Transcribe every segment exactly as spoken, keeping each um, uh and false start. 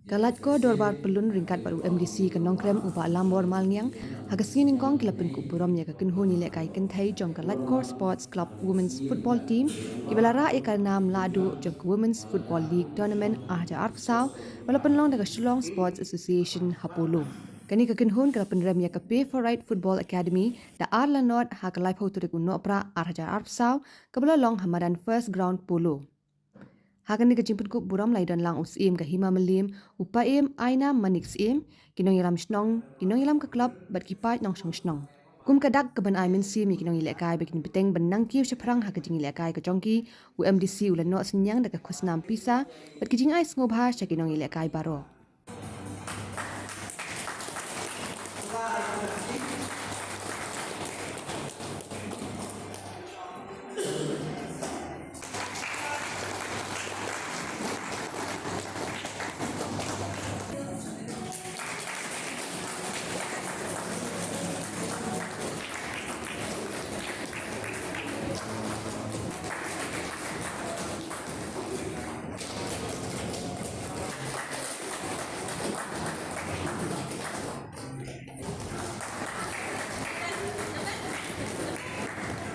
Ka Laitkor Dorbar Pyllun ryngkat bad u M D C ka Nongkrem u Bah Lambor Malngiang, ha ka sngi nyngkong ki la pynkup burom ïa ka kynhun ïalehkai kynthei jong ka Laitkor Sports Club Women's Football Team, kiba la rah ïa ka nam lahduh jong ka Women's Football League Tournament ar hajar arphew saw, ba la pynlong da ka Shillong Sports Association ha Polo. Kane ka kynhun ka la pynrem ïa ka Pay for Right Football Academy da ar la nod ha ka laiphew tarik u Nohprah ar hajar arphew saw, kaba la long ha madan First Ground Polo. Ha kane ka jingpynkup burom la ïadon lang u Syiem ka Hima Mylliem, u Paiem Ainam Manik Syiem, ki nongïalam shnong, ki nongïalam ka club bad ki paid nongshong shnong. Kum ka dak ka ban ai mynsiem ïa ki nongïalehkai ba kin bteng ban nang kiew shaphrang ha ka jingïalehkai ka jong ki, u M D C u la noh synñiang da ka khusnam pisa bad ki jingai sngewbha sha ki nongïalehkai baroh.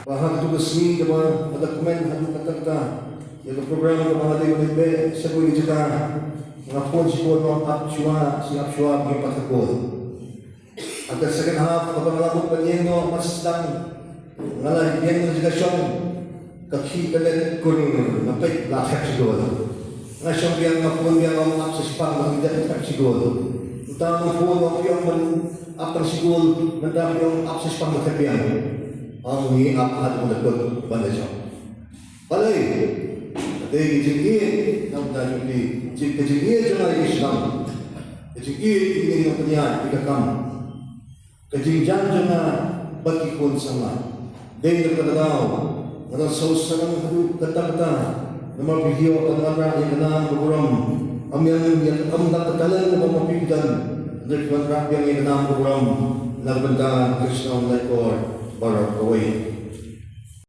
Ba ha katu ka sngi kaba nga da kmen haduh katta katta ïa ka program kaba nga dei ban leit beh sha kawei ka jaka, nga phone shibun ba ap shuwa, shi ap shuwa ba ngim pat ka goal. Ha ka second half kaba nga la mut ban ïeng noh, ma sdang nga la ïeng noh jaka shong, ka khih ka let kur, nga peit la thep shi goal. Nga shong biang, nga phone biang, ong ap sa shiphang, ba ngin dep thep shi goal. Mynta nga phone, ong phi ong ban ap tang shi goal, mynta phi ong ap sa shiphang, ba thep biang. Ong ngi ap haduh da kut ban da shong. Balei? Ka dei ka jingïeit na ka bynta jong phi, ka jingïeit jong nga ïa ka shnong, ka jingïeit ïa kine ki nongpynïaid ïa ka kam. Ka jingjan jong nga bad ki khun samla. Dei na kata ka daw nga dang sngewsarong haduh katta katta. Namar phi ïoh ban wanrah ïa ka nam ka burom. Ym ïa, ym da ka talent kaba ma phi phi don, hynrei phi wanrah biang ïa ka nam ka burom na ka bynta ka shnong Laitkor baroh kawei.